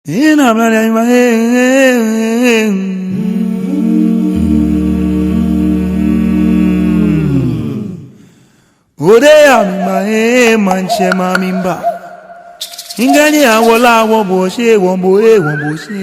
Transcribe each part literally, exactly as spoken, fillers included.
Ina mla ya ima, eh, eh, eh. Ode ya mi ma, eh, maŋtsɛ ma mi mba. Ŋkɛɛ ni awo lɛ awo bo shi, wo bo, eh, wo bo shi.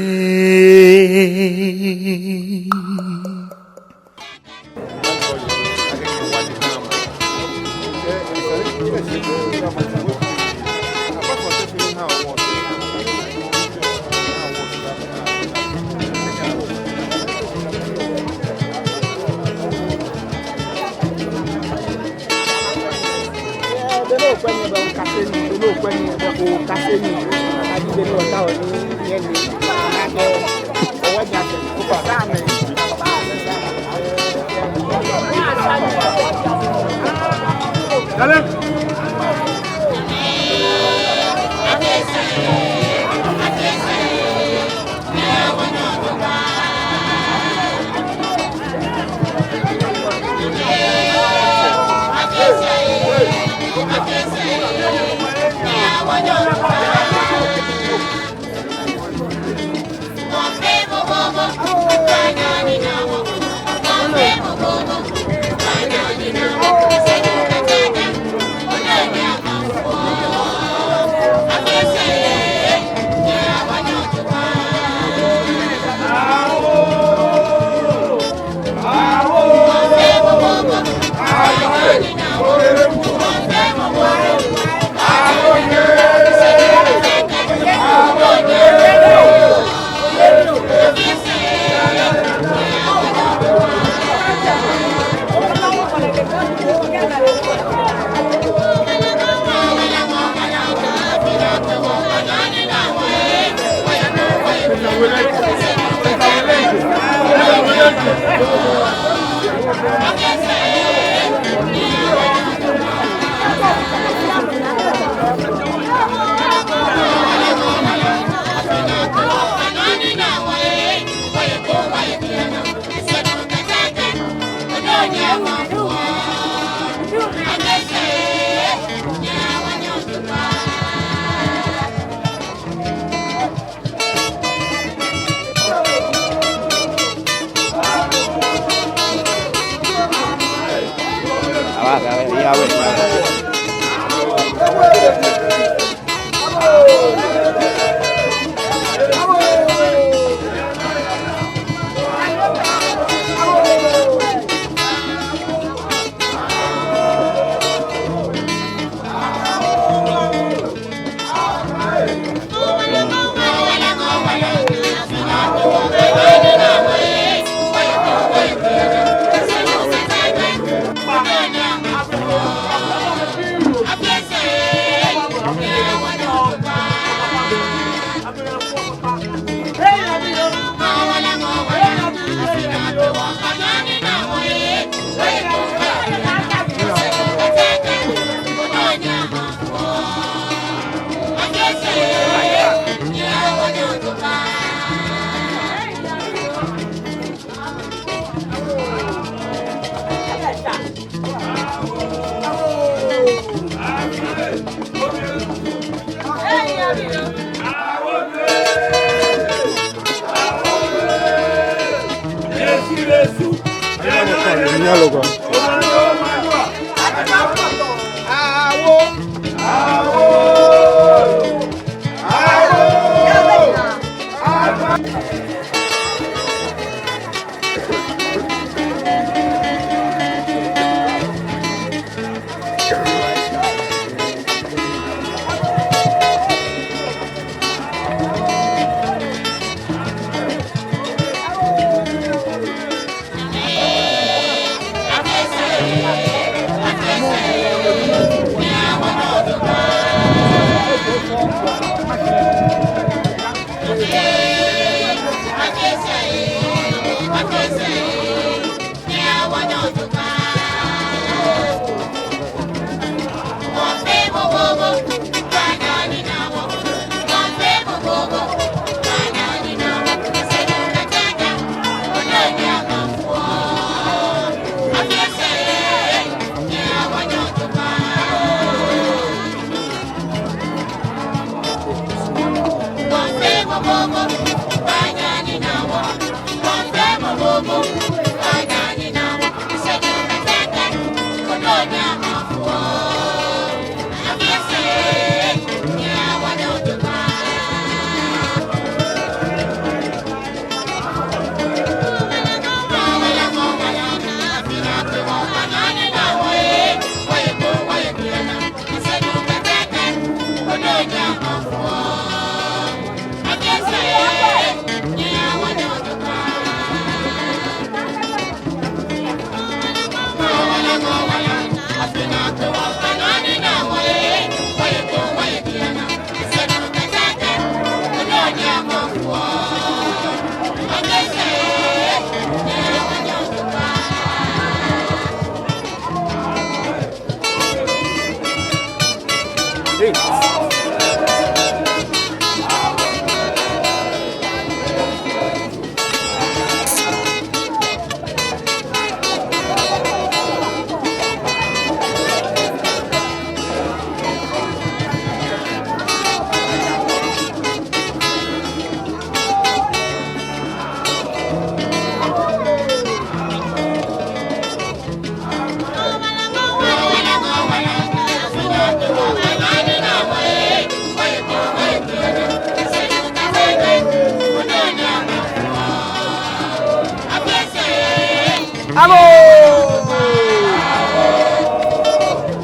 Agoo!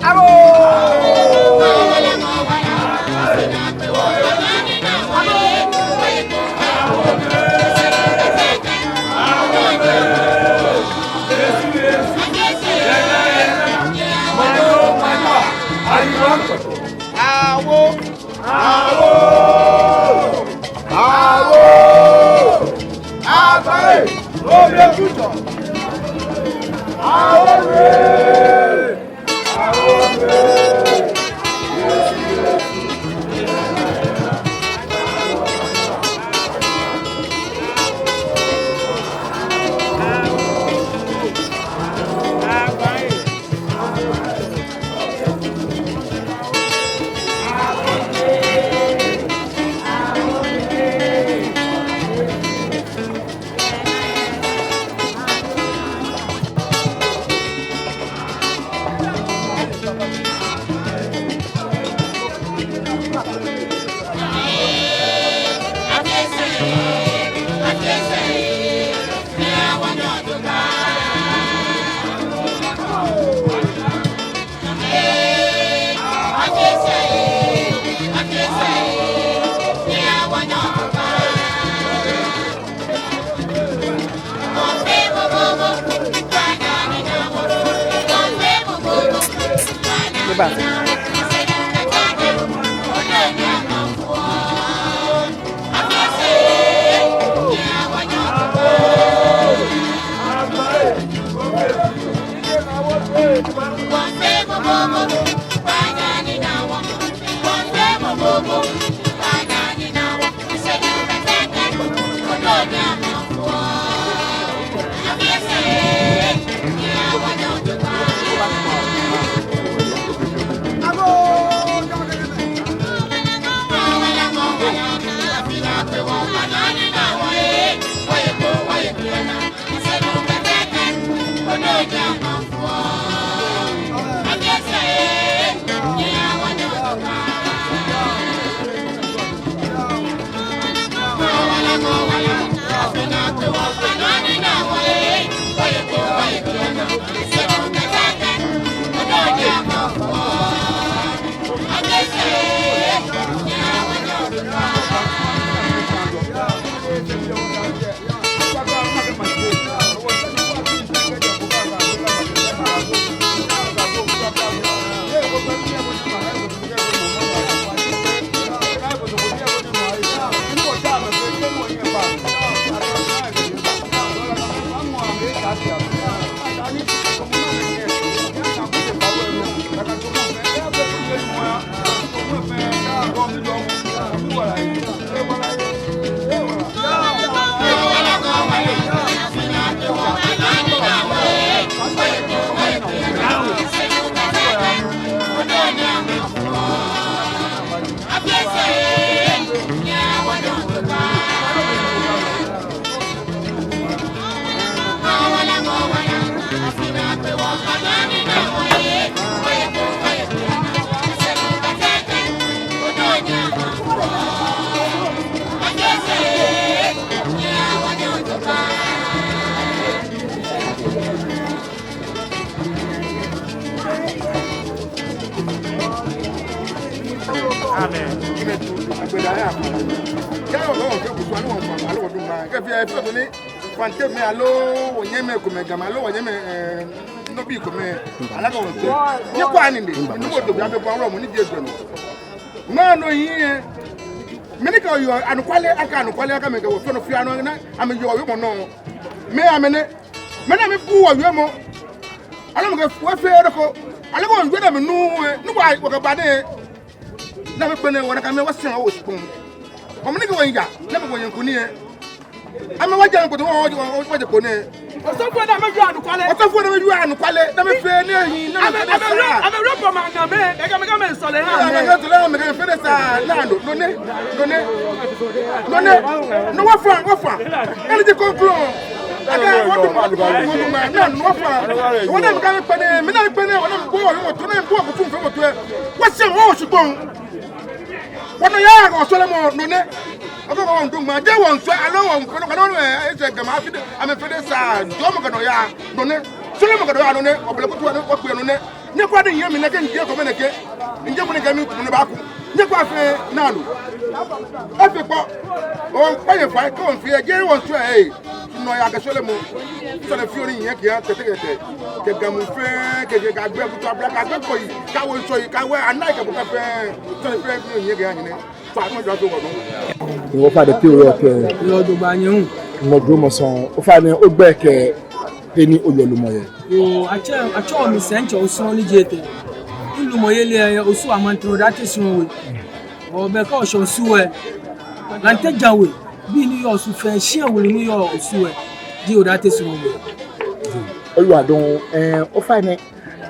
Agoo! Awoo! Awoo! Awoo! Agbae! Obi ekutsɔ! Awoo! Kɛ wɔkɛ wɔfee kusum aloo wɔfee, aloo wɔdu ŋmaa, kɛ fɛɛ fɛɛ tɔ ni Fantemɛi aloo wɔnyɛmimɛi komɛi, Gamɛi aloo wɔnyɛmimɛi, eh, nɔbii komɛi, alaka wɔfee. Nyɛkwɛa nii nɛɛ, ni mɔ ko bi abɛ kɔ wulɔmɔ ni je jɔ nɔ. Ŋmaa nɔ hiɛ. Mɛi ni kɛ yɔɔ anɔkwale, akɛ anɔkwale, akɛ amɛkɛ wɔ fɛɛ nɔ fɛɛ nɔ, amɛyɔɔ wiemɔ nɔ. Mɛi amɛnɛ. Mɛi ni amɛbu wɔ wiemɔ. Aloo mɔ kɛ wɔ fɛɛ nɔ ko. Aloo wɔwie ni amɛnu, eh, ni wɔ, wɔkɛba nɛɛ. Ni amɛkpɛlɛ wɔ nakai mɛi, wɔsɛŋ wɔ shikpɔŋ. Wɔmɛi ni kɛ wɔ yaa, ni amɛkɛ wɔ yeɔ kunim lɛ. Amɛ wɔjɛ amɛ kpoto, wɔ, wɔ, wɔ, wɔjɛ kpo nɛɛ. Osɔfo ni amɛyɔɔ anɔkwale. Osɔfo ni amɛyɔɔ anɔkwale, ni amɛfee nii, ni amɛ, amɛfee amɛ, saa. Amɛwulɔmɔ ma na mɛ, kɛ, kɛ, kɛ, kɛ amɛsɔle ha. Amɛ, amɛ, amɛsɔle ha, amɛkɛ fee nii saa, naa nɔ, nɔ nɛ, nɔ nɛ, nɔ nɛ, nɔ wɔfã, wɔfã. Kɛji ji kroko. Akɛ, wɔdu, wɔdu, wɔdu, wɔdu, naa nɔ wɔfã. Wɔ ni amɛkɛ amɛkpɛlɛ, mɛi ni amɛkpɛlɛ, wɔ ni amɛbu wɔ, wɔ tɔ ni amɛbu wɔ kusum fɛɛ mɔ tɔ lɛ. Wɔsɛŋ wɔ shikpɔŋ. Wɔnɔyaa kɛ sɔlemɔ nɔ nɛ. Okɛ kɛ wɔdu ŋmaa, jeee wɔsɔle aloo wɔfee nɔ ko nɔ nɛ, esa Gamɛi afee nii, amɛfee nii saa, jɔɔmɔ kɛ nɔyaa nɔ nɛ. Sɔlemɔ kɛ nɔyaa nɔ nɛ, oblɛ kutu nɔ nɛ, wɔkpe nɔ nɛ. Nyɛkwɛa nii nyɛmli nɛkɛ, nyɛ komɛi nɛkɛ. Nyɛ komɛi nɛkɛ mli tumɔ nɛ baaku. Nyɛkwɛa fɛɛ naa nɔ. Efee kpɔ. Wɔkpa nyɛ fai, kɛ wɔfee, jeee wɔsɔle ee. Nɔyaa kɛ sɔlemɔ. Sane fioo ni nyɛkɛya tɛtɛ kɛtɛ. Kɛ Gamɛi fɛɛ, kɛ, kɛ, kɛ agbɛi kutu abla, kɛ agbɛi kɔi, kɛ awo sɔi, kɛ awo anai kɛ bɔ kɛ fɛɛ. Sane fɛɛ fioo ni nyɛkɛya nyɛ nɛ. Tswa mɔ jɔ to wɔ nɔ. Ofainɛ, te oyɔɔ kɛɛ? Yoo, jogbaŋŋ nyɛ hu. Mɔ jɔɔmɔ sɔŋŋ. Ofainɛ, ogbɛi kɛ he ni oyɔɔ lumɔ yɛ? Yoo, atsɛɔ, atsɛɔ mi Sɛntsɛ Osɔn ni ji etɛ. Milumɔyeli yɛ Osu Amantam Odateso We. Wɔbɛ kɛ Osu We. Lante Djan We. Bii ni yɔɔ Osu fɛɛ, shia wulu ni yɔɔ Osu We ji Odateso We. Oyiwaladɔŋŋ, eh, ofainɛ,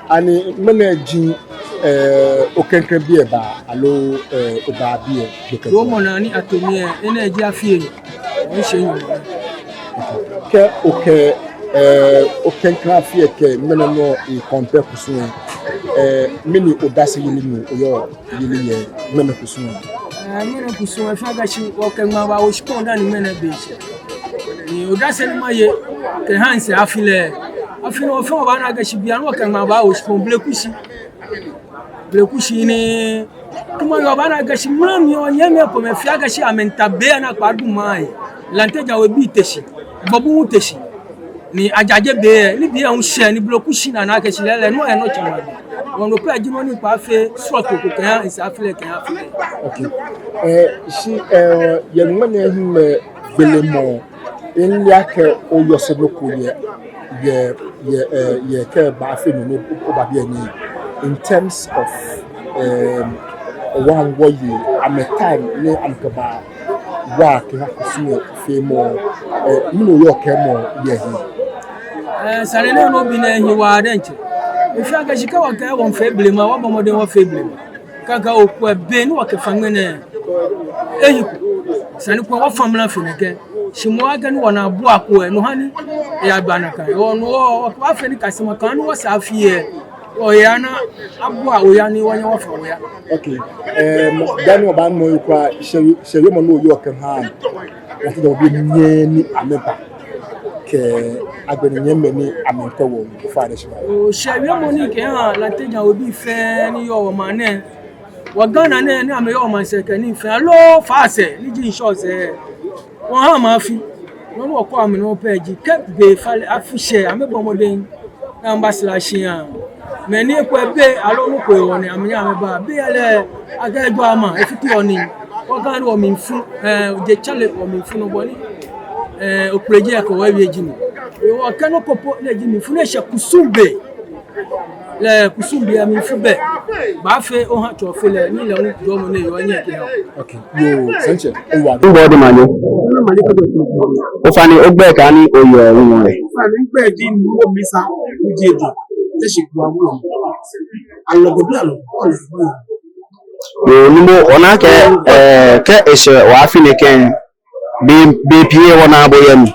ani ŋmɛnɛ ji, eh, oklɛŋklɛŋ biɛ ba, aloo, eh, oba biɛ gbɛkɛ? Jɔɔmɔ naa ni ato mi lɛ, enɛ ji afi enyɔ. Wɔsɛɛ nyɔ. Kɛ okɛ, eh, oklɛŋklɛŋ afi lɛ kɛ ŋmɛnɛ nɔ e-compare kusum lɛ, eh, mɛni odase yeli ni oyɔɔ yeli yɛ ŋmɛnɛ kusum lɛ? Eh, ŋmɛnɛ kusum lɛ, efee akɛ shi wɔkɛ ŋmaa baawo shikpɔŋ dani ŋmɛnɛ be shɛ. Ni odase ni maye kɛha ŋsɛɛ afi lɛ. Afi nɔ fɛɛ wɔbaana akɛ shi bianɛ wɔkɛ ŋmaa baawo shikpɔŋ bleku shi. Bleku shi ni, kuma yɔɔ baana akɛ shi mra mi onyɛ mi ko mɛ fia akɛ shi amɛmiitao be ni akpa du ŋmaa lɛ. Lante Djan We bii te shi. Gbɔbu hu te shi. Ni ajaje be lɛ, ni be lɛ hu shɛ, ni bleku shi ni ana akɛ shi lɛɛlɛŋ, no lɛ nɔ tsɛ ma. Wɔnɔ pɛ ji nɔ ni kpa fee srɔto ko kɛha ŋsɛɛ afi lɛ kɛha afi lɛ. Okay. Eh, shi, eh, yɛ ŋmɛnɛ hiŋmɛi gbelemɔ, mile akɛ oyɔse nɔ ko yɛ, yɛ, yɛ, eh, yɛ kɛ baafee nɔ ni oba biɛ nɛɛ. In terms of, um, wɔŋ wɔyei, amɛ time ni amɛkɛbaa wa kɛha kusum lɛ feemɔ, eh, mɛni oyɔɔ kɛɛmɔ yɛ he? Eh, sane nɛɛ ni obi nɛɛ hi waa diɛŋtsɛ. Efee akɛ shi kɛ wɔkɛɛ wɔmiifee blema, wɔbɔ mɔdɛŋ wɔfee blema. Kɛkɛ okwɛ be ni wɔkɛfa ŋmɛnɛ. Ehi ko. Sane ko wɔfã mra fe nɛkɛ. Shi moŋ akɛ ni wɔnaa bua ko lɛ, no ha ni eyaba nakai. Wɔ, no wɔ, wɔkɛbaafee nikasemɔ kɛha ni wɔsɛɛ afi lɛ. Oya ni abua oya ni wɔnyɛ wɔfa oya. Okay. Em, dani wɔbaanu okwraa, shɛɛ, shɛɛ wiemɔ ni oyɔɔ kɛha Lante Djan We bii ni amɛba kɛ agbɛnɛ nyɛmimɛi ni amɛmiikwɛ wɔ, ofainɛ shi ba. Oo, shɛɛ wiemɔ ni mikɛha Lante Djan We bii fɛɛ ni yɔɔ wɔmaŋ nɛɛ, wɔ Ghana nɛɛ ni amɛyɔɔ maŋsɛɛ kɛ nii fɛɛ, aloo Faasɛɛ ni ji ŋshɔ sɛɛ. Wɔha amɛ afi. Nɔ ni wɔkɛɔ amɛ nɔ pɛ ji, kɛ be fa lɛ afi shɛ, amɛbɔ mɔdɛŋ ni amɛbashra shia. Mɛi ni ekwɛɔ be aloo nɔ ko hewɔ ni amɛnyɛɛɛ amɛba. Be lɛ, akɛ ejɔ ama, efite wɔ nii. Wɔkɛɛ ni wɔmli fu, eh, je tsale wɔmli fu nɔ bɔ ni, eh, okpleji lɛ kɛ wɔ wie ji no. Wɔkɛɛ nɔ ko po ni ji mli fu ni eshɛ kusum be. Lɛ kusum be lɛ mli fu bɛ. Baafee oha tsɔfee lɛ ni lɛ hu jɔɔmɔ ni eyɔɔ nyɛ kɛha. Okay. Yoo, Sɛntsɛ, oyiwaladɔŋŋ. Ŋbɔ di manye. Ofainɛ ogbɛi kɛ he ni oyɔɔ lumɔ yɛ? Ofainɛ migbɛi ji Numo Misa Ujedi. Teshi Gua Wulɔmɔ. Alɔgɔ bi alɔ. Yoo, Numo, ona akɛ, eh, kɛ eshɛ wɔ afi nɛɛ kɛ be, be pii wɔnaa bo yɛ mli.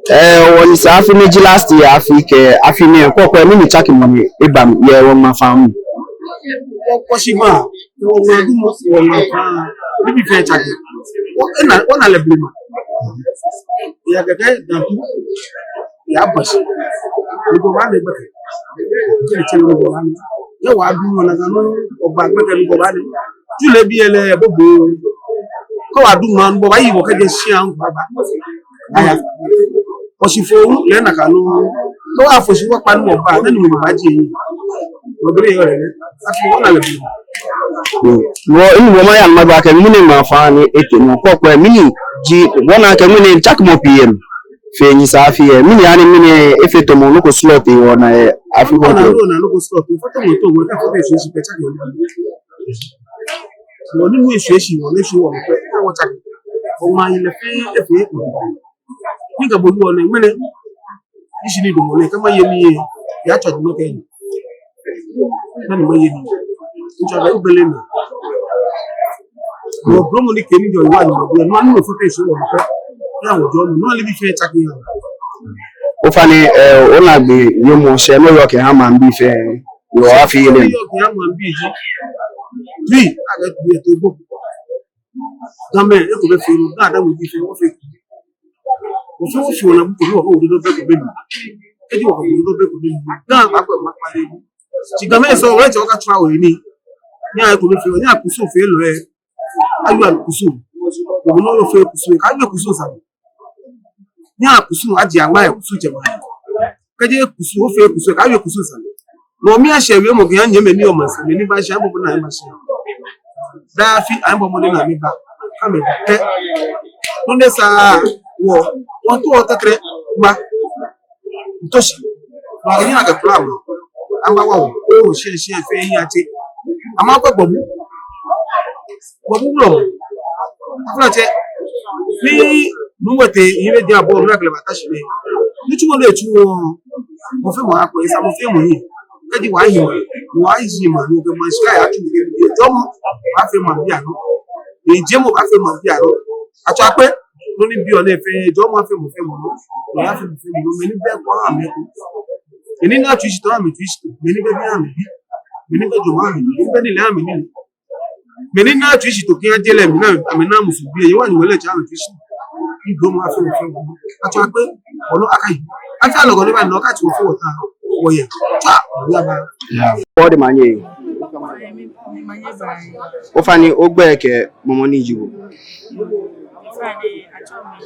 Eh, wɔnyɛsɛɛ afi ni ji last year afi kɛ afi nɛɛ kɔkɔɔkɔ mli ni tsakemɔ ni eba mli yɛ wɔŋmaafaa mli. Wɔkɔ shi ma, wɔŋmaadumɔ, wɔŋmaafaa, nibii fɛɛ tsake. Wɔ, ena, wɔna lɛ blema. Eya kɛkɛ dantu. Eya bashi. Nɔ ko baale gbɛkɛ. Kɛ etsɛ nɔ ko baale. Yɛ wɔ adumɔ naa kɛ nɔ, wɔba gbɛkɛ nɔ ko baale. Tsu lɛ bi lɛ, bo bo. Kɛ wɔdu maŋ, bɔ wɔyi wɔ kɛjɛ shia ŋkɔ aba. Aya. Wɔshi fo lɛ nakai nɔŋŋ. Kɛ wɔfo shi wɔkpa ni wɔba, ni wɔba ji. Wɔbɛlɛ yɔɔ lɛ. Afi wɔna lɛ bi. Wɔ, inu wɔ maya ni maba kɛ mɛni mafa ni etee nɔ kɔkɔɛ mɛni ji, wɔna akɛ mɛni tsakemɔ pii yɛ mli fe nyɛsɛɛ afi yɛ. Mɛni hani mɛni efee tamɔ nɔ ko srɔto wɔna yɛ afi ko. Wɔna nɔ ko srɔto, fata mɔ tɔ wɔ ta fata shi shi pɛ tsakemɔ. Wɔ ni mu eshwie shi, wɔ ni eshwie wɔ pɛ, wɔ tsake. Wɔ maŋ lɛ fɛɛ efee. Ni kɛ bo wɔ nɛɛ, mɛni. Ishi ni damɔ nɛɛ, kɛ maye nii yɛ, yatswa damɔ kɛ. Nani maye nii. Ntswa bɛ obɛlɛ mi. Wɔ blɔmɔ ni kɛ ni jɔ wɔ ni wɔ, nɔ ni wɔ fata shi wɔ pɛ. Ya wɔ jɔ, nɔ ni bi fɛɛ tsake ya. Ofainɛ, eh, onaagbee, yɛ mɔ shɛ nɔ yɔɔ kɛha maŋbii fɛɛ. Yɛ afi yeli. Yɔɔ kɛha maŋbii ji. Tui, akɛ tui eto gbɔ. Gamɛi, eko bɛ fɛɛ nɔ, Ga Adaŋme bii fɛɛ, wɔfɛɛ. Wɔfɛɛ, wɔfɛɛ, wɔna bu ko, wɔkɛ wɔ dodo bɛ ko bɛ nu. Eji wɔkɛ wɔ dodo bɛ ko bɛ nu. Ga, ba ko, ma kpale. Shi Gamɛi sɔɔ, wɔlɛ tsɛ wɔkatswa wɔ nii. Nyɛ eko bɛ fɛɛ, nyɛ kusum fɛɛ lɛ. Ayu kusum. Wɔnɔ lɛ fɛɛ kusum, kɛ ayu kusum sa. Nyɛ kusum, aji aŋma yɛ kusum jɛ maŋ. Kɛjɛ kusum, ofee kusum, kɛ awie kusum sa. Nɔ ni miyashɛ wiemɔ kɛha nyɛmɛi ni yɔɔ maŋsɛɛ, mɛi ni bashɛ, abɔ mɔdɛŋ ni amɛbashɛ. Daa afi, abɔ mɔdɛŋ ni amɛba. Amɛkɛ. Nɔ ni sa wɔ, wɔto wɔ tɛtrɛ, ma. Ntoshi. Nɔ ni akɛ kula ma. Amɛba wa wɔ, o, shɛ, shɛ, fɛɛ yɛ atsɛ. Amɛkɛ gbɔbu. Gbɔbu wulɔmɔ. Aflatsɛ. Ni, nu wete, yi bɛ di abɔ, nu akɛ lɛ bata shi nɛɛ. Nitsumɔ lɛ tsu wɔ. Mɔ fɛɛ mɔ akɔ, esa mɔ fɛɛ mɔ yi. Kɛji wɔyi ma, wɔyi ma, nɔ kɛ maŋ shika yatsu nɛkɛ, jɔɔmɔ, baafee maŋbii anɔ. Ni jɛmɔ baafee maŋbii anɔ. Atswa kpɛ, nɔ ni biɔ nɛɛ fɛɛ, jɔɔmɔ afee mɔ fɛɛ mɔ nɔ. Ni afee mɔ fɛɛ mɔ nɔ, mɛi ni bɛ kɔ amɛkɔ. Mɛi ni naa tsuishitoo amɛtsuishitoo, mɛi ni bɛ bii amɛbi. Mɛi ni bɛ jɔɔmɔ amɛjɔɔ, mɛi ni bɛ nilee amɛnilee. Mɛi ni naa tsuishitoo kɛha je lɛ, mɛi ni amɛna musu bii, yɛ wa ni wɔlɛ tsɛ amɛtsuishitoo. Ni jɔɔmɔ afee mɔ fɛɛ mɔ nɔ. Atswa kpɛ, wɔnɔ akayi. Afi alɔgɔ ni ba nɔ ka tsu fo wɔta. Wɔyɛ. Tswa, wɔyɛ ba. Wɔde manye. Ofainɛ ogbɛi kɛ mɔ ni ji bo. Ofainɛ atsɛɔ mi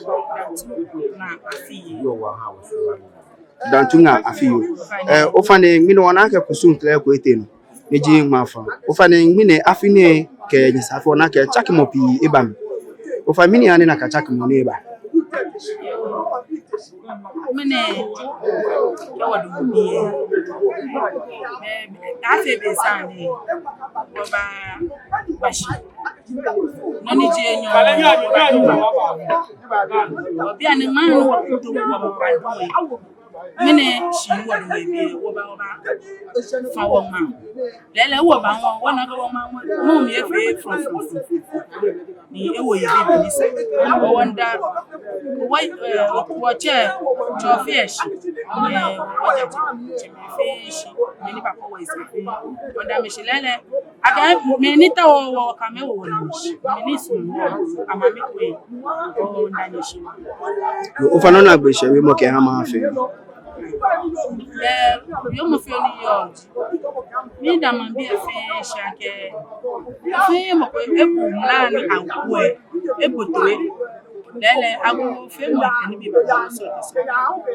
Dantu Ŋa Afiyoo. Dantu Ŋa Afiyoo. Eh, ofainɛ ŋmɛnɛ wɔna akɛ kusum tɛlɛ ko etee nɔ. Ni ji ŋmaa faa. Ofainɛ ŋmɛnɛ afi nɛɛ kɛ nyɛsɛɛ afi wɔna akɛ tsakemɔ pii eba mli. Ofainɛ mɛni hani nakai tsakemɔ nɛɛ eba? Ŋmɛnɛ, kɛ wɔdamɔ biɛ. Be, be, afi be sane. Wɔba, ba shi. Nɔ ni ji enyɔ. Wɔba, wɔba. Obi ani ŋmaa nɔ wɔto wɔba. Ŋmɛnɛ shi wɔdamɔ biɛ, wɔba, wɔba. Fa wɔŋmaa. Lɛɛlɛŋ wɔba ŋɔɔ, wɔna akɛ wɔŋmaa ŋɔɔ, ŋɔɔ mli efee frɔŋfrɔŋ. Ni ewo yɛ bibii ni sa. Wɔŋda, wɔ, eh, wɔtsɛ, tsɔ fɛɛ shi. Eh, wɔtsɛ, tsɛ fɛɛ shi. Mɛi ni bakɔ wɔ esa fɛɛ. Wɔŋda amɛshi lɛɛlɛŋ. Akɛ mɛi ni ta wɔ, wɔkɛ amɛ wo wɔna amɛshi. Mɛi ni sumɔɔ wɔ, amɛ amɛkpe. Wɔŋda amɛshi. Ofainɛ onaagbee, shɛ wiemɔ kɛha maŋ fɛɛ. Eh, wiemɔ fɛɛ ni yɔɔ. Miida maŋbii fɛɛ shi akɛ, fɛɛ mɔ ko ebu mla ni aŋkɔ ɛ, ebo toi. Lɛɛlɛŋ, agoo fɛɛ mɔ kɛ nibii baasɔɔ.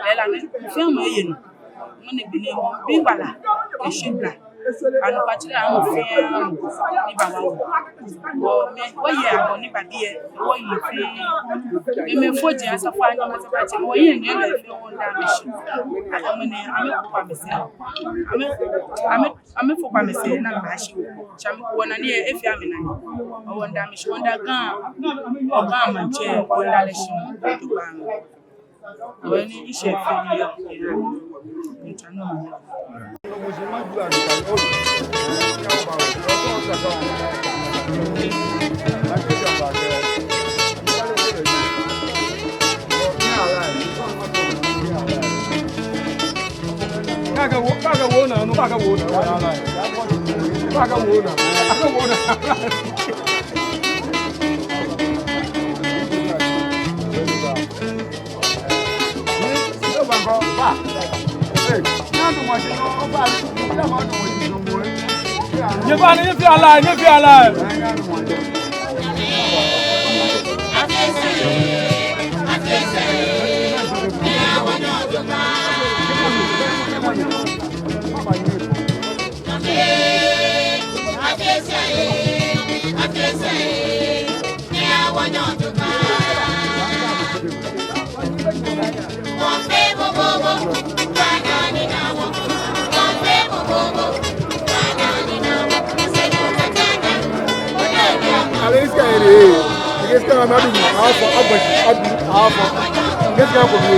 Lɛɛlɛŋ, fɛɛ mɔ eye nɔ. Mɔ ni bi ni mɔ bi wala, eshi bla. Anɔkwa tsɛ lɛ, amɛ fɛɛ mɔ ni ba wa wɔ. Wɔ, mɛi, wɔyɛ agoo ni ba biɛ, wɔyɛ fɛɛ. Mɛi, mɛi fɔji, asafoianyɛmɛi, asafoiatsɛmɛi, wɔyɛ nɛɛ lɛ fɛɛ wɔŋda amɛshi. Amɛ ni, amɛkpa amɛsɛɛ. Amɛ, amɛ, amɛfɔ kpa amɛsɛɛ ni amɛbashi. Shi amɛ ko wɔna ni efee amɛnane. Wɔŋda amɛshi, wɔŋda Ga, Ga maŋtsɛ, wɔŋda lɛ shi. Wɔŋda amɛ. Awɛ ni ishɛ fɛɛ ni yɔɔ. Ntsɛ nɔ. Kaka wo, kaka wo na, no kaka wo na. Kaka wo na. Kaka wo na. Nyɛba ni nyɛfea like, nyɛfea like. Esi ka na adu, afɔ, abɔ shi, adu, afɔ. Esi ka ko bi.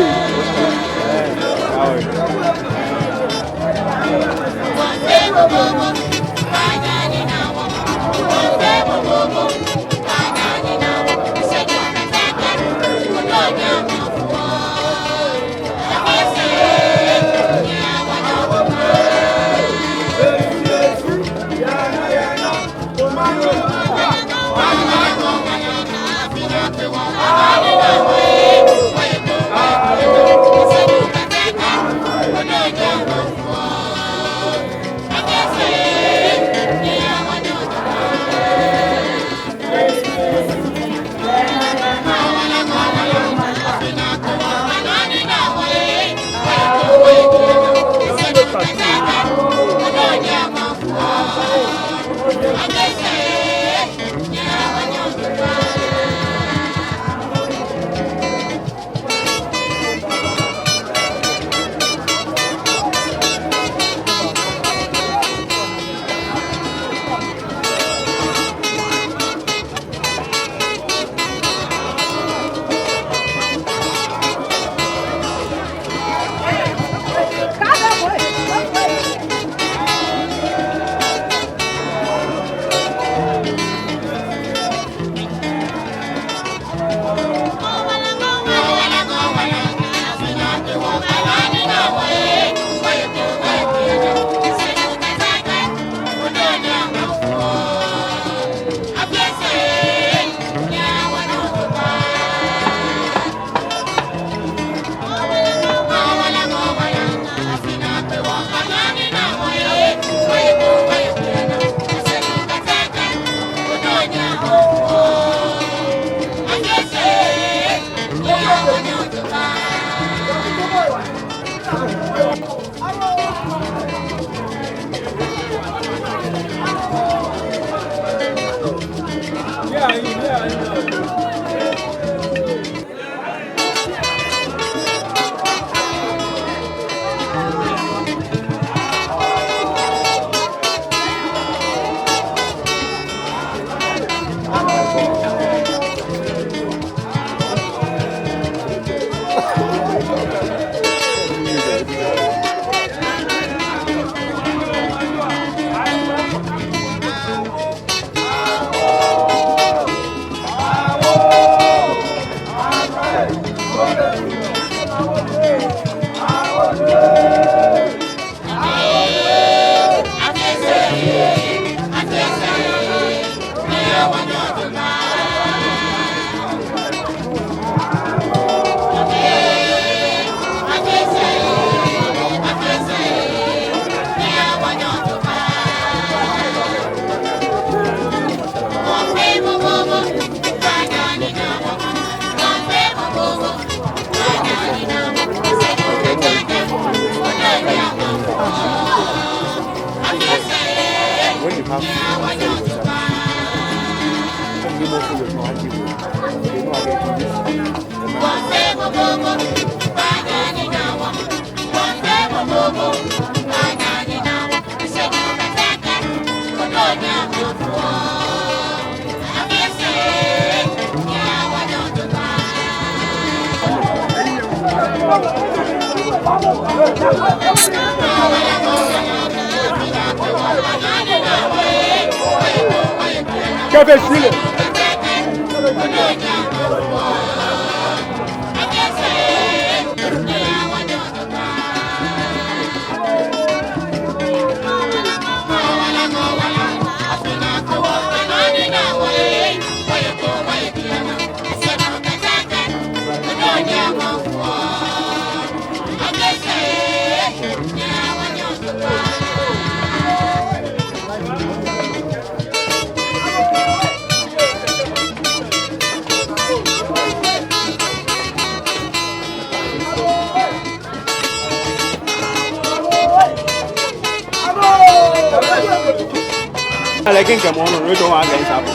When you have followers, some people follow, no, I give you. They know I get you this. Kɛfɛ shwilɛ. Alɛ, kɛ mikɛ mɔ nɔ, no tsɔ wa kɛ nsa bɔ.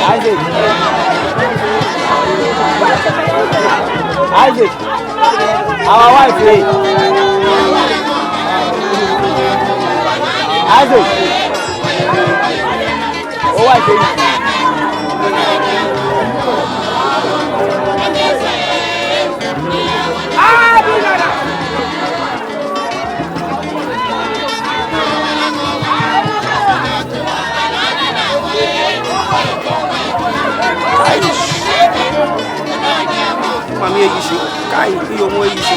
Isaac. Isaac. Our wife, eh? Isaac. Our wife, eh? Mami eyi shi, kai, iyo mo eyi shi.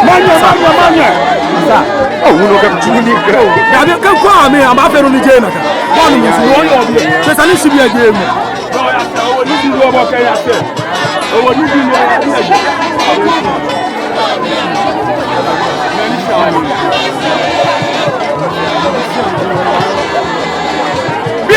Manyɛ, manyɛ, manyɛ. Sa. Awu no kɛ tsu ni kɛ. Dabi kɛ kɔ ami, amɛbaafee nɔ ni jeee nakai. Bɔ ni musu wɔyɔɔ biɛ. Sesa ni shi biɛ jeee mi. Bi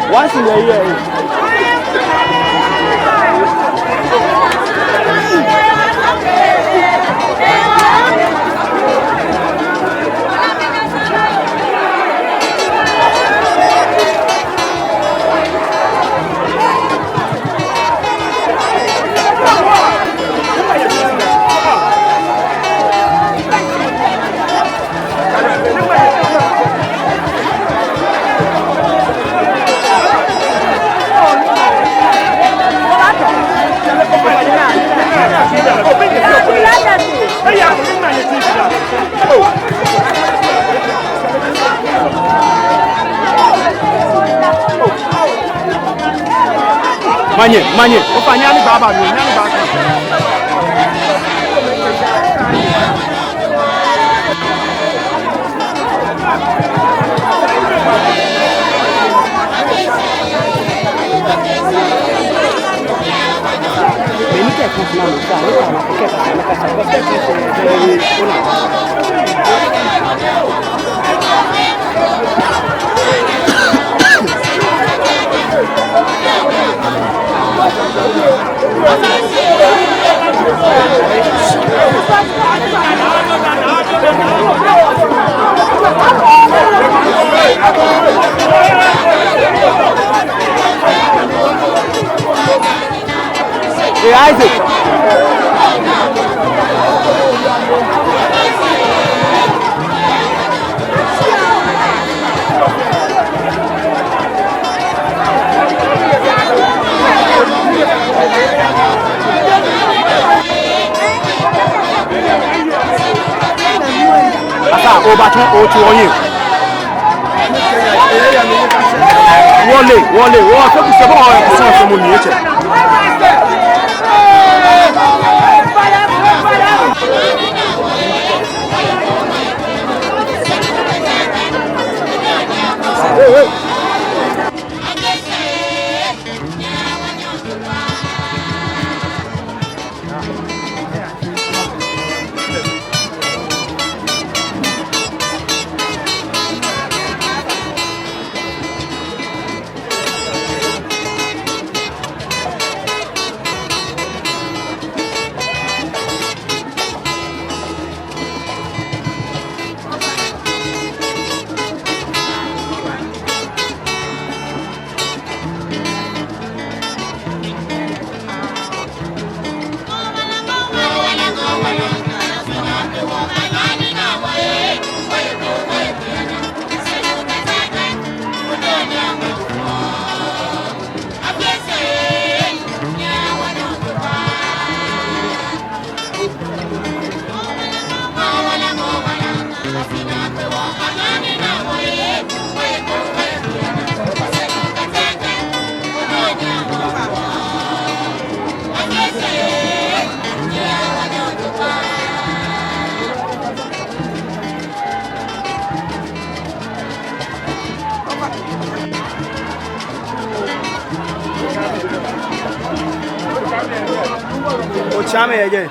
Once in a year. Manye, manye. Ofainɛ, nyɛhaa ni baba nɔ, nyɛhaa ni baba. Hey, Isaac. Asa, obatsɔ, otsɔ oyin. Wɔle, wɔle, wɔ, fɛɛ kusɛɛ bɔ, wɔ, kusɛɛ, sɔɔmɔ ni etsɛ. Otsa mi yɛ jɛi.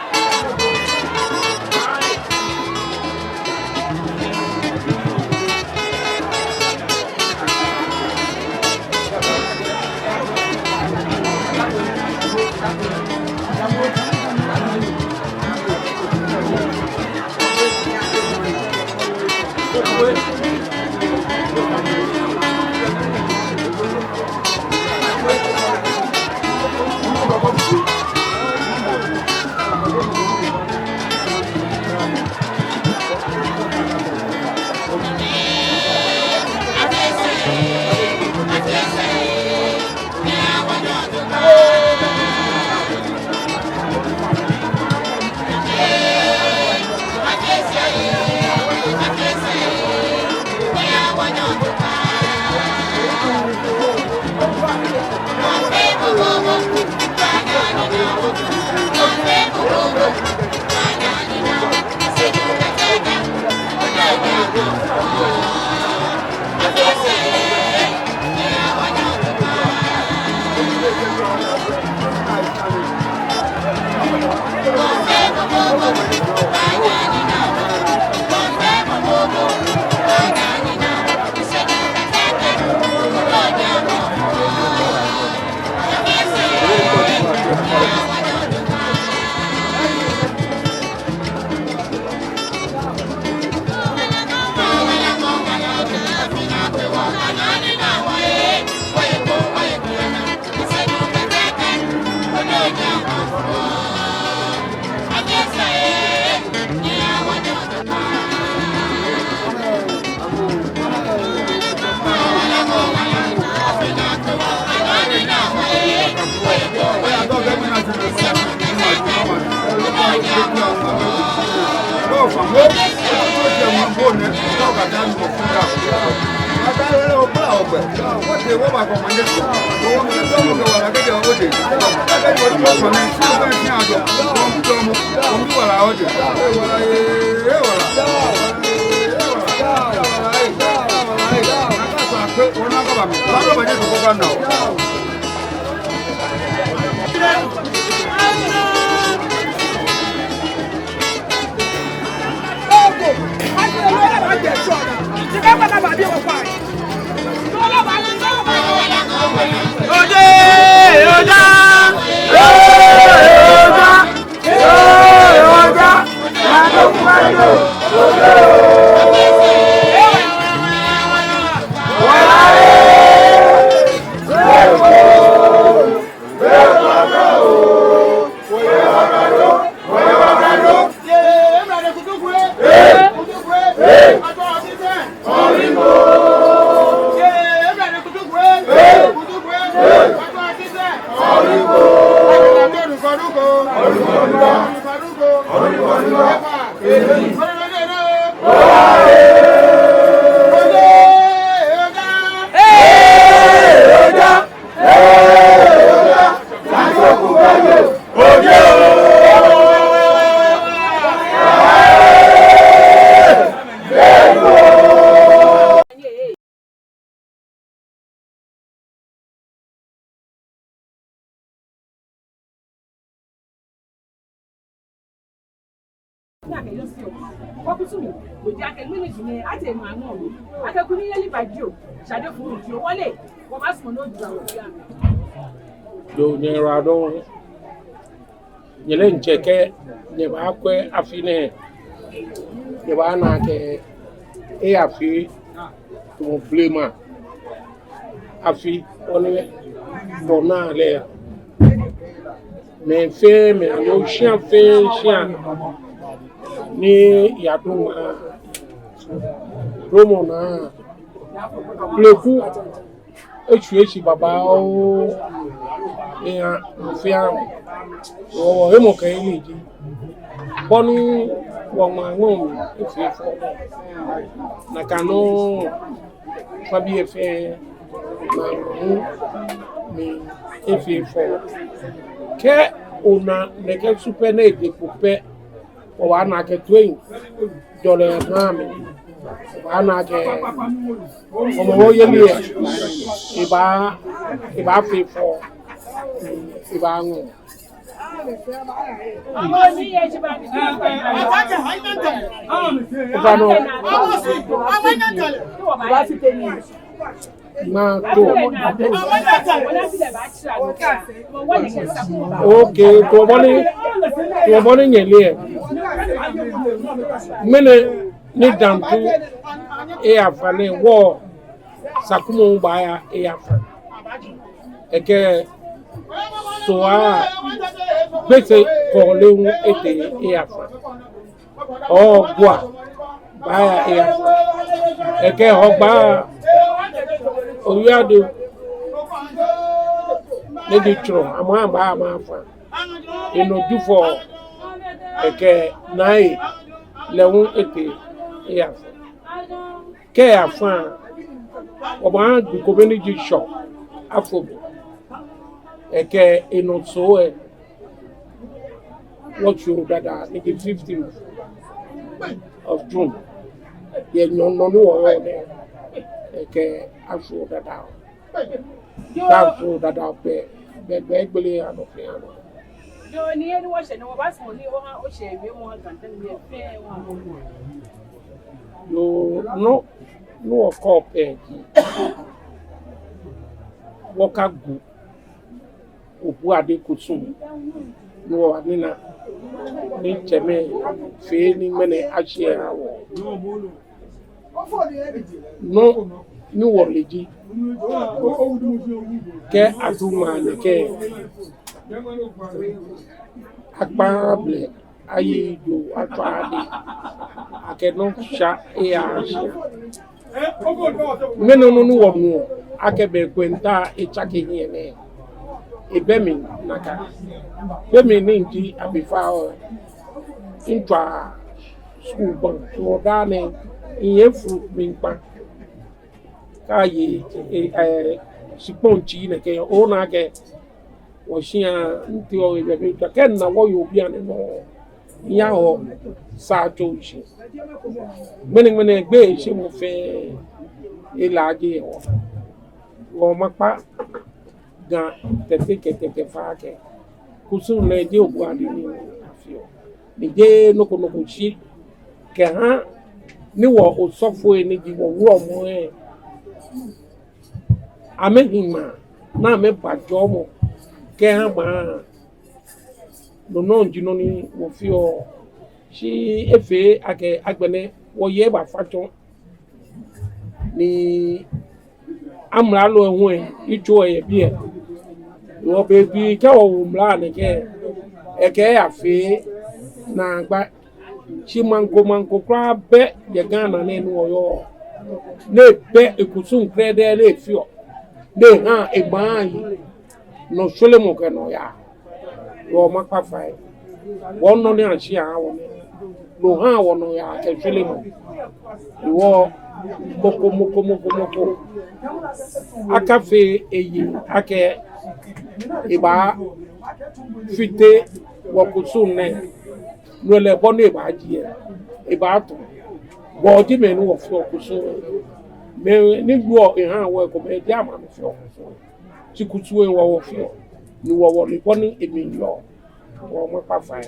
Ni akɛ Yosef, kɔkutumi, loo ji akɛ ŋmɛnɛ ji nɛɛ, atsɛ maŋ nɔ, akɛ kunimyeli ba jio, shade fuu jio, wɔle, wɔbaasumɔ ni ojua wɔ fɛɛ. Yoo, nyɛyiwaladɔŋŋ. Nyɛle ntsɛ kɛ nyɛbaakwɛ afi nɛɛ, nyɛbaana akɛ eya afi tamɔ blema afi, wɔnɛ, wɔna lɛ ya. Mɛi fɛɛ mɛi, aloo shia fɛɛ shia ni yadu ŋmaa, dromɔ naa, pleku, etsui eshi babaoo, eha mɔ fɛɛ mɔ. Wɔ, wɔhemɔkɛyeli ji, bɔ ni wɔmaŋ nɔ mli efee fɛo, nakai nɔŋŋ maŋbii fɛɛ, maŋ mli efee fɛo. Kɛ ona nɛkɛ su pɛ ni eje kpo pɛ, obaana akɛ toiŋjɔlɛ naa mli. Obaana akɛ Hɔmɔwɔ yeli lɛ, ebaa, ebaafee fɛo, ebaaŋɔɔ. Eba nɔ. Naa too. Okay, tamɔ bɔ ni, tamɔ bɔ ni nyɛle lɛ. Ŋmɛnɛ ni Dantu eyafa nɛɛ, wɔ Sakumɔ baaya eyafa. Ekɛ Sohaa Gbese Kɔɔle hu etee eyafa. Hɔgbaa baaya eyafa. Ekɛ Hɔgbaa Oyaadu ni ji Tsrɔ, amɛ hu baaya amɛyafa. Enɔ Jufɔ, ekɛ Nai lɛ hu etee eyafa. Kɛ eyafa, wɔbaaha gbi kome ni ji Shɔ Afɔbu. Ekɛ enɔ Soo lɛ, wɔtsuɔ Dada ni ji fifteenth of June. Yɛ nyɔɔŋ nɔ ni wɔyɔɔ nɛɛ, ekɛ atsuɔ Dada. Atsuɔ Dada pɛ, bɛ, bɛ gbele anɔ fɛɛ anɔ. Yoo, ni eni wɔshɛ ni wɔbaasumɔ ni oha oshɛ wiemɔ oha Ga ntɛmɛ fɛɛ wa. Yoo, nɔ ni wɔkɛɔ pɛ ji, wɔkagu Obuade kusum ni wɔnina ni tsɛmɛi fee ni ŋmɛnɛ ashi aha wɔ. Nɔ ni wɔle ji, kɛ adu ŋmaa nɛkɛ, akpaaa blɛ, ayi jo atswa ade, akɛ nɔ sha eya shia. Ŋmɛnɛ nɔ ni wɔnuɔ akɛ be kwɛ nta etsake hiɛ nɛɛ, ebɛ mli nakai. Be mli ni miji abifao, mitswa skul baŋ, no daa nɛɛ miye fru miikpa. Kaaye, e, e, shikpɔŋ tsi nɛkɛ, ona akɛ wɔshia nte ɔ ebɛ mli tswa. Kɛ mina wɔyɔɔ bianɛ nɔ, miyawo Saatso shi. Ŋmɛnɛŋmɛnɛ gbeyeishemɔ fɛɛ elaaje wɔ. Wɔmiikpa Ga Tɛte kɛ Tɛte fai akɛ kusum nɛɛ jeee Obuade ni afeɔ, ni jeee nɔ ko nɔ ko shi kɛha ni wɔ osɔfoi ni ji wɔ wulɔmɔ lɛ, amɛhi ŋmaa ni amɛba jɔɔmɔ kɛha maŋ. No nɔŋŋ ji nɔ ni wɔfeɔ. Shi efee akɛ agbɛnɛ wɔyɛ bafa tsɔ ni amralo lɛ hu lɛ, yitso lɛ yɛ biɛ. Wɔ baby kɛ wɔwo mla nɛkɛ, ekɛ eyafee naagba. Shi maŋ ko maŋ ko kwraa bɛ yɛ Ghana nɛɛ ni wɔyɔɔ, ni ebɛ ekusum krɛdɛɛ ni efeɔ, ni ehaa emaŋ yi nɔshweremɔ kɛ nɔyaa. Wɔmiikpa fai. Wɔnɔ ni ashi aha wɔ nɛɛ, no ha wɔnɔyaa kɛ shweremɔ. Wɔ mɔ ko mɔ ko mɔ ko mɔ ko akafee eyi akɛ ebaafite wɔkusum nɛɛ. No lɛ bɔ ni ebaaji lɛ, ebaatɔ. Wɔji mɛi ni wɔfeɔ kusum. Mɛi ni wieɔ ehaa wɔ ekomɛi, jeee amɛ amɛfeɔ kusum. Shi kusum lɛ wɔ wɔfeɔ. Ni wɔ wɔle bɔ ni emli yɔɔ. Wɔmiikpa fai.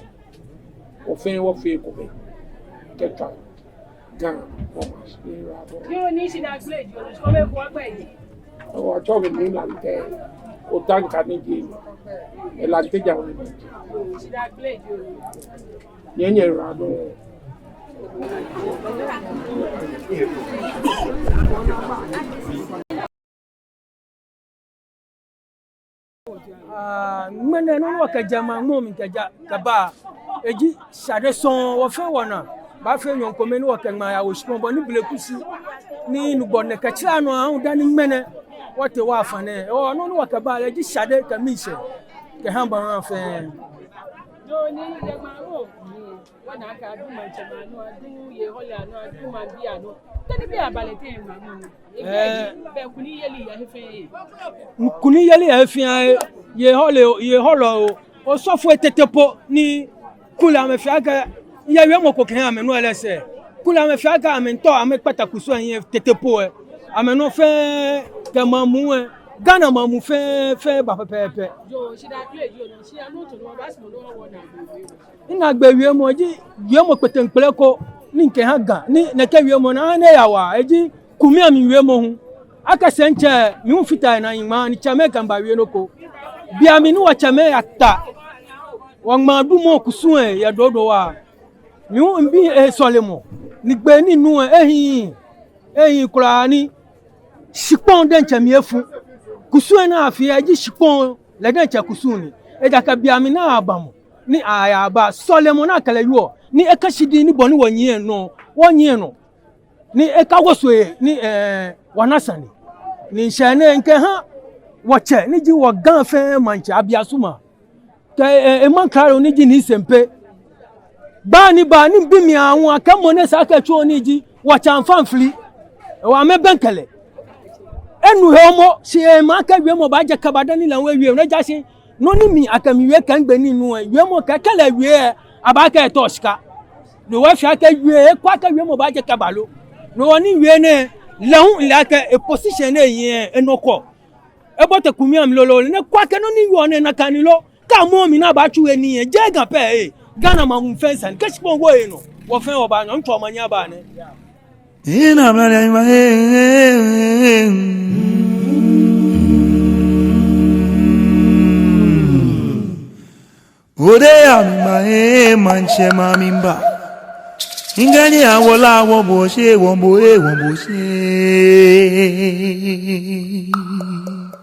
Wɔfɛɛ wɔfee ekomɛi kɛtswa Ga wɔmaŋ shi. Yoo, ni shidaa gble ji onu, shi kome ko agba yi. Wɔtsɛɔ mi Nii Lante Otaŋka ni ji Lante Jaŋ. Shidaa gble ji onu. Nyɛ nyɛyiwaladɔŋŋ. Aa, ŋmɛnɛ nɔ ni wɔkɛjɛ maŋ mɔ mli kɛja kɛba, eji shade sɔŋŋ. Wɔfɛɛ wɔna, baafee nyɔɔŋ kome ni wɔkɛ ŋmaa yawo shikpɔŋ bɔ ni bleku shi ni nugbɔ nɛkɛ tsira nɔ ahu dani ŋmɛnɛ wɔtee wɔyafa nɛɛ. Ɔɔ, nɔ ni wɔkɛba lɛ ji shade kɛ miishɛɛ kɛha maŋ fɛɛ. Doni yɛ maŋ mɔ. Wɔna akɛ adu maŋtsɛmɛi anɔ, adu yei hɔlei anɔ, adu maŋbii anɔ. Dani biɛ abalɛ tɛŋŋ maŋ mɔ nɔ? Ɛɛ. Bɛ kunimyeli yɛ he fɛɛ. Kunimyeli yɛ he fɛɛ, yei hɔlei, yei hɔlɔi, osɔfoi tete po ni kulɛ amɛfee akɛ, yɛ wiemɔ ko kɛha amɛ nɔ lɛ sɛɛ. Kulɛ amɛfee akɛ amɛmiitao amɛkpata kusum lɛ hiɛ tete po lɛ. Amɛnɔ fɛɛ kɛ maŋ muu lɛ, Ghana maŋ muu fɛɛ, fɛɛ ba pɛpɛɛpɛ. Yoo, shi da kle yoo no, shi ano to no ba si mo no wo na. Minaagbee wiemɔ ji wiemɔ kpeteŋkpele ko ni mikɛha Ga, ni nɛkɛ wiemɔ nɛɛ aha ni eya waa, eji Kumi amli wiemɔ hu. Akɛ sɛɛ ntsɛ, mi hu mifata he ni miŋma ni tsɛmɛi kɛ mi bawie nɔ ko. Beiaŋ ni wɔtsɛmɛi yata wɔŋmaadumɔ kusum lɛ yɛ Dodo waa. Mi hu mibi he sɔlemɔ, ni gbɛ ni minu lɛ ehiii, ehiii kwraa ni shikpɔŋ diɛŋtsɛ mli efu. Kusum lɛ ni afeɔ lɛ ji shikpɔŋ lɛ diɛŋtsɛ kusum ni. Ejaakɛ beiaŋ ni abamɔ, ni ayaba sɔlemɔ ni akɛ lɛ wieɔ, ni eka shi diŋŋ ni bɔ ni wɔnyiɛ nɔ, wɔnyiɛ nɔ. Ni ekawoso he ni, eh, wɔna sane. Ni ŋshɛ nɛɛ mikɛha wɔtsɛ ni ji wɔ Ga fɛɛ maŋtsɛ Abiasuma kɛ, eh, emaŋkralo ni ji Nii Sempe. Baa ni baa ni mibi mi aŋwa kɛ mɔ ni sa kɛ tsuɔ ni ji wɔtsɛ Anfa Mfili. Ewa amɛbɛŋkɛ lɛ. Enu he momo, shi ema akɛ wiemɔ baajɛ kɛba dani lɛ hu ewie, no ejaakɛ nɔ ni mi akɛ mi wie kɛ migbɛ ni minu lɛ, wiemɔ kɛ kɛ lɛ wie lɛ, abaakɛɛ etɔ shika. No hewɔ efee akɛ wie, ekwɛ akɛ wiemɔ baajɛ kɛba lo. No hewɔ ni miwie nɛɛ, lɛ hu mile akɛ eposition ni ehi lɛ, enɔ kwɔ. Ebote Kumi amli lolo, ni ekwɛ akɛ nɔ ni ewieɔ nɛɛ nakai ni lo. Kɛ amɔ mi ni abaatsu he nii lɛ, jeee Ga pɛ ee. Ghana maŋ muu fɛɛ sane, kɛ shikpɔŋ wo enɔ, wɔ fɛɛ wɔbaanyɔ, ŋtsɔ omanye aba nɛ. Ina mla ya ima, eh, eh, eh, eh. Ode ya mi ma, eh, maŋtsɛ ma mi ba. Ingani awola wo bo she, wo bo, eh, wo bo she.